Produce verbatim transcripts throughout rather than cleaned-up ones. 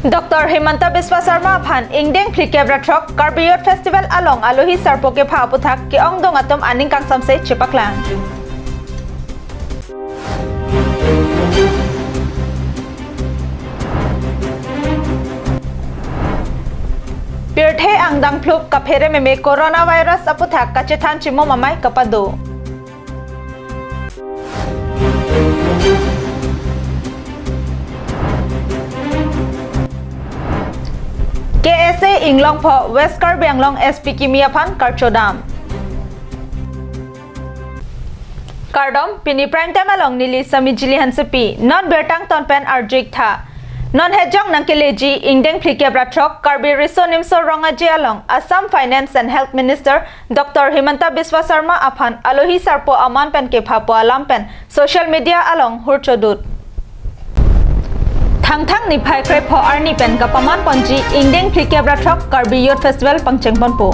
Doctor Himanta Biswa Sarma aphan ingdeng phlikep ra throk Karbi Youth Festival along alohi sarpo kepha aputhak ke-ongdung atum aning kangsamse chepaklang. Pirthe angdeng phlup kaphere meme coronavirus aputhak kachethan chimum amei kapado. K S A Inglongpho West Karbi Anglong S P kimi aphan karchodam. Kardom, pini prime time along neli Sami Jili Hansepi, non birta angton pen arju-ik tha. Non hejong nangkeleji ingdeng phlikep ra throk Karbi Riso Nimso Rong Aje along Assam Finance and Health Minister Doctor Himanta Biswa Sarma aphan alohi sarpo aman pen kephapo alam pen social media along hurchodut. Thangthang niphai krepho arni pen kapaman ponji ingdeng phlikep ra throk Karbi Youth Festival pangcheng ponpo.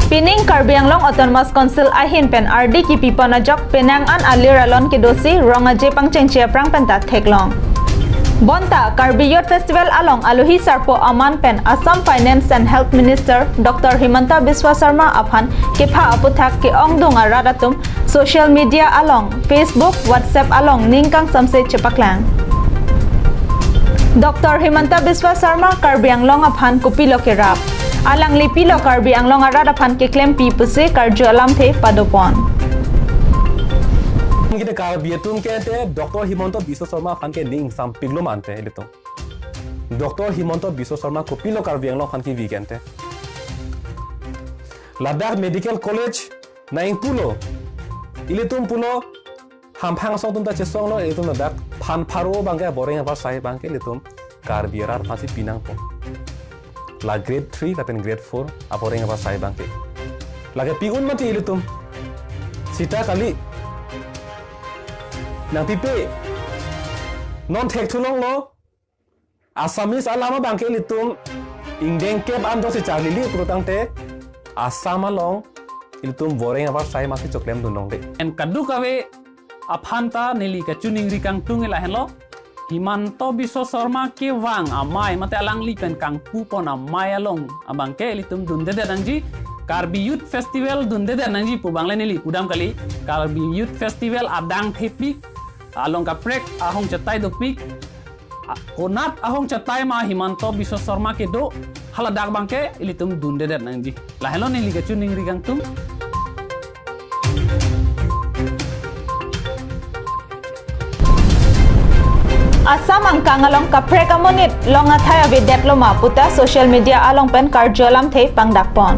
Pining Karbi Anglong Autonomous Council ahin pen ardi kipi pon ajok penang an alir alon kedosi Rong Aje pangchengche aphrang penta theklong. Bonta Karbi Youth Festival along alohi sarpo aman pen Assam Finance and Health Minister Doctor Himanta Biswa Sarma aphan kepha aputhak ke-ongdung arat atum social media along, Facebook, WhatsApp along ning kangsamse chepaklang. Doctor Himanta Biswa Sarma Karbi Anglong aphan kopilo kerap, alangli pilo Karbi Anglong arat aphan keklempi pusi karju alamthe padopon. Kita Karbi atum ke ante Doctor Himanta Biswa Sarma aphan ke ning sampik lo mante ilitum. Doctor Himanta Biswa Sarma kopilo Karbi Anglong aphan kevi ke ante. Ladak Medical College nang pulo. Ilitum pulo hamphang asong atum ta chesonglo, ilitum ladak phan pharo abangke aboreng avarsai abangke ilitum Karbi arat aphansi pinangpo. La grade three lapen grade four aboreng avarsai abangke. Lake pi-un mati ilitum. Sita kali. Nangpipe. Non thekthulonglo. Assamese alam abangke ilitum ingdeng kep an dosi charlili pulotangte Assam along ilitum boreng avarsai masi choklemdun longle. En kadokave aphan ta neli kachiningri kangtung lahenlo. Himanta Biswa Sarma kevang amei mate alangli pen kangpupon amei along abangke ilitum dundedet nangji, Karbi Youth Festival dundedet nangji pu abang le neli pudam kali. Karbi Youth Festival adang thepik, along kaprek ahong chetai dopik, a-, konat ahong chetai ma Himanta Biswa Sarma kedo, haladak abangke ilitum dundedet nangji. Lahenlo neli kachiningri kangtung. Assam angkang along kaprek amonit long athai avedetlo ma puta social media along pen karju alamthe pangdakpon.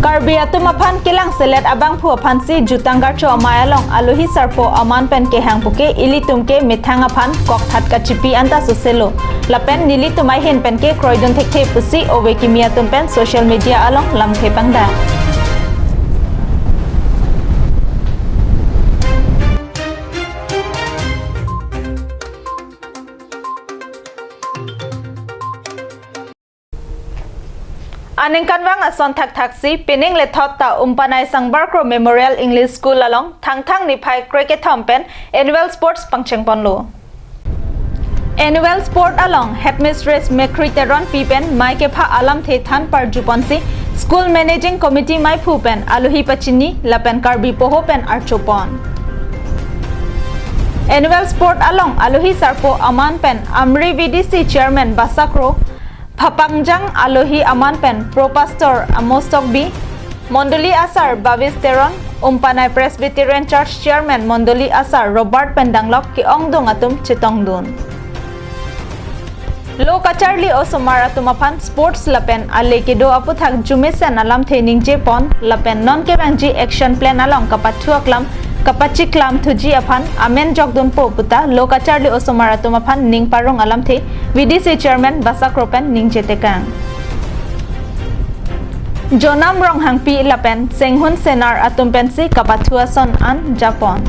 Karbi atum aphan kelang selet abangphu aphansi jutang karcho amei along alohi sarpo aman pen kehang puke ilitum ke methang aphan kokthat kachipi anta soselo. Lapen nelitum ahin pen ke kroidun thekthe pusi ove kimi atum pen social media along lamthe pangdak. Aningkanvang ason thakthaksi, pining lethot ta Umpanai Sangbarkro Memorial English School along Thangthang niphai krekethom pen Annual Sports pangchengponlo. Annual Sport along Headmistress Mekhri Teronpi pen mei kepha alamthe than parjuponsi School Managing Committee meiphu pen alohi pachini lapen Karbi poho pen archopon. Annual Sport along alohi sarpo aman pen Amri V D C Chairman Basakro, Phapangjang alohi aman pen Pro Pastor Amos Tokbi, Mondoli Asar Bavis Teron, Umpanai Presbyterian Church Chairman Mondoli Asar Robert pen danglok ke-ongdung atum chetongdun. Lo kacharli osomar atum aphan sports lapen ale kedo aputhak jumesen alamthe ningjepon lapen non kevangji action plan along kapathu aklam kapachiklam thuji aphan amen jokdunpo puta lo kacharli osomar atum aphan ning parong alamthe V D C Chairman Basakro pen ningjetekang. Jonam Ronghangpi lapen Senghun Senar atum pensi kapathu ason an japon.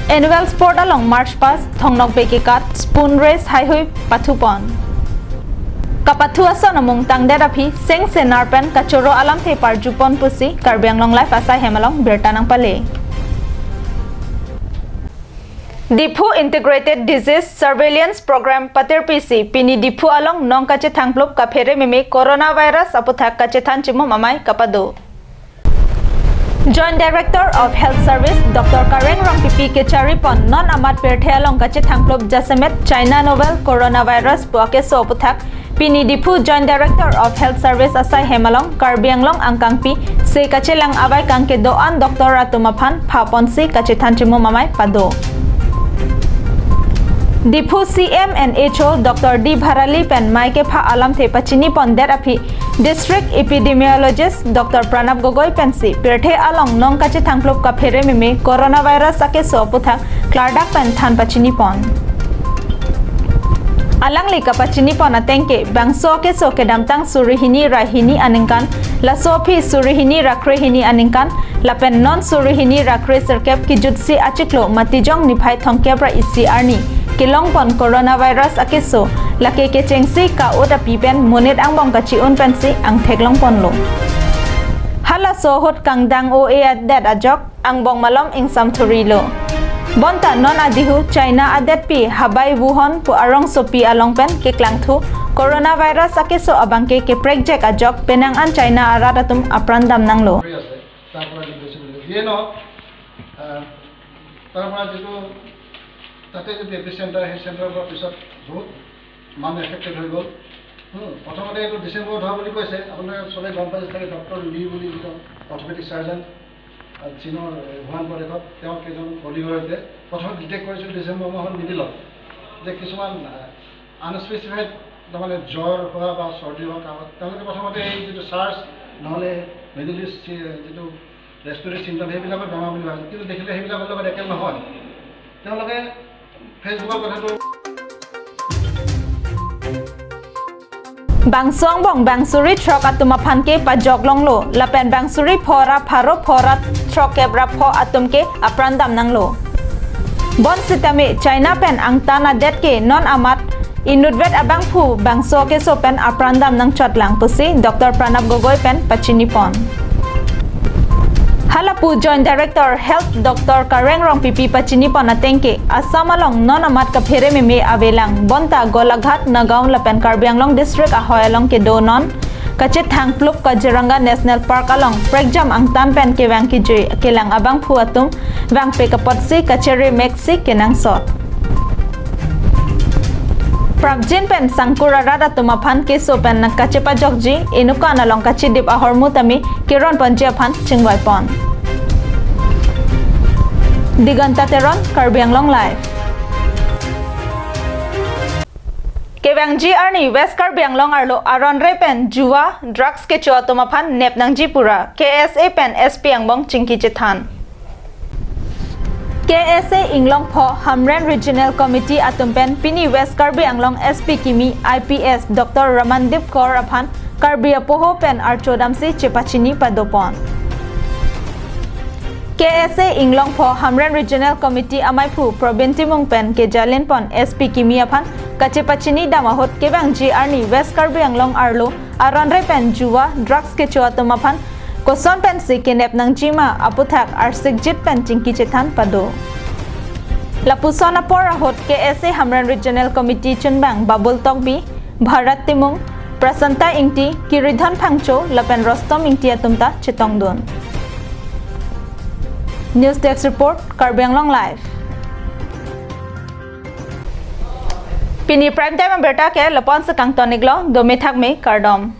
Annual Sport along March past thongnokbe kekat spoon race haihui pathupon. Kapathu ason amung tangdet aphi Seng Senar pen kachoro alamthe parjupon pusi Karbi Anglong Live asai hem along birta nangpale. Diphu Integrated Disease Surveillance Program patirpi si pini Diphu along nong kachethangplup kaphere meme coronavirus aputhak kachethan chimum amei kapado. Joint Director of Health Service Doctor Kareng Rongpipi kechari pon non amat pirthe along kachethangplup jasemet China novel coronavirus pu akeso aputhak pini Diphu Joint Director of Health Service asai hem along Karbi Anglong angkangpi se kachelang avaikang kedo-an doctor atum aphan pha ponsi kachethan chimum amei pado. Diphu C M and H O Doctor D Bharali pen mei kepha alamthe pachini pondet aphi District Epidemiologist Doctor Pranab Gogoi pensi pirthe along nong kachethangplup kaphere meme coronavirus akeso aputhak klardak pen than pachini pon. Alangli kapachini pon atengke bangso akeso kedamtang suri hini ra hini aningkan, laso aphi suri hini ra kre hini aningkan, lapen non suri hini ra kre sirkep kijutsi achiklo Matijong niphai thomkep ra isi arni kelong pon coronavirus akeso lake kechengsi ka-ut api pen monit angbong kachi-un pensi angthek long ponlo. Halaso ahut kangdang o-e adet ajok angbong malom ingsam thurilo. Bonta non adihu China adetpi Hubei Wuhan pu arongsopi along pen keklangthu coronavirus akeso abangke keprekjek ajok penang an China arat atum apran damnanglo. কৰি আছে, তাৰ পৰা যিটো হৈছে বুলি যিয়ে নহওক, আহ, তাৰ পৰা যিটো তাতে যিটো এপিচেণ্টাৰ, সেই চেণ্টাৰৰ পৰা পিছত বহুত মানুহ এফেক্টেড হৈ গ'ল। হুম, প্ৰথমতে এইটো ডিচেম্বৰত হোৱা বুলি কৈছে। আপোনালোকে চবে গম পাইছে চাগে, ডক্টৰ লি বুলি যিজন অৰ্থপেডিক চাৰ্জন, আহ, চীনৰ, এ, হুৱান প্ৰদেশত, তেওঁ কেইজন কলিগৰ সৈতে প্ৰথমে ডিটেক্ট কৰিছিল ডিচেম্বৰ মাহৰ মিডিলত যে কিছুমান, আহ, আনস্পেচিফাইড, তাৰমানে জ্বৰ হোৱা বা চৰ্দি হোৱা কাৰণত তেওঁলোকে প্ৰথমতে এই যিটো চাৰ্চ নহ'লে মিডিল ইষ্ট চি-, যিটো ৰেচপিৰেটৰী চিমটম, সেইবিলাকৰ বেমাৰ বুলি ভাবিছিল। কিন্তু দেখিলে সেইবিলাকৰ লগত একে নহয়। তেওঁলোকে ফেচবুকৰ কথাটো Bangso angbong bang suri throk atum aphan ke pajok longlo, lapen bang suri pho ra pharo pho ra throkkep ra pho atum ke apran damnanglo. Bonsitame China pen angtan adet ke non amat inutvet abangphu bangso akeso pen apran damnangchotlang pusi Doctor Pranab Gogoi pen pachini pon. Halapu Joint Director Health Doctor Kareng Rongpipi pachini pon atengke Assam along non amat kaphere meme avelang, bonta Golaghat, Nagaon lapen Karbi Anglong District ahoi along kedo non kachethangplup Kaziranga National Park along prekjam angtan pen kevang kejui kelang abangphu atum vangpek apotsi kachere meksi kenangsot. Prapjin pen sangkur arat atum aphan keso pen nang kachepajokji, inutkan along kachidip ahormu tame keron ponji aphan chingvai pon. Diganta Teron, Karbi Anglong Live. Kevangji arni West Karbi Anglong arlo aron re pen juwa, drugs kecho atum aphan nep nangji pura K S A pen S P angbong chingki chethan. K S A Inglongpho Hamren Regional Committee atum pen pini West Karbi Anglong S P kimi I P S Doctor Ramandeep Kaur aphan Karbi apoho pen archodamsi chepachini padopon. K S A Inglongpho Hamren Regional Committee amaiphu Probin Timung pen kejalin pon S P kimi aphan kachepachini dam ahut kevangji arni West Karbi Anglong arlo aron re pen juwa, drugs kecho atum aphan koson pensi kenep nangjima aputhak arsikjit pen chingki chethan pado. Lapuson apor ahut K S A Hamren Regional Committee chunbang Babul Tokbi, Bharat Timung, Prasanta Ingti, Kiridhan Phangcho lapen Rostom Ingti atum ta chetongdun. News Desk Report, Karbi Anglong Live. Pini Prime Time abirta ke lapu-an si kangton-iklo, dome thakme, kardom.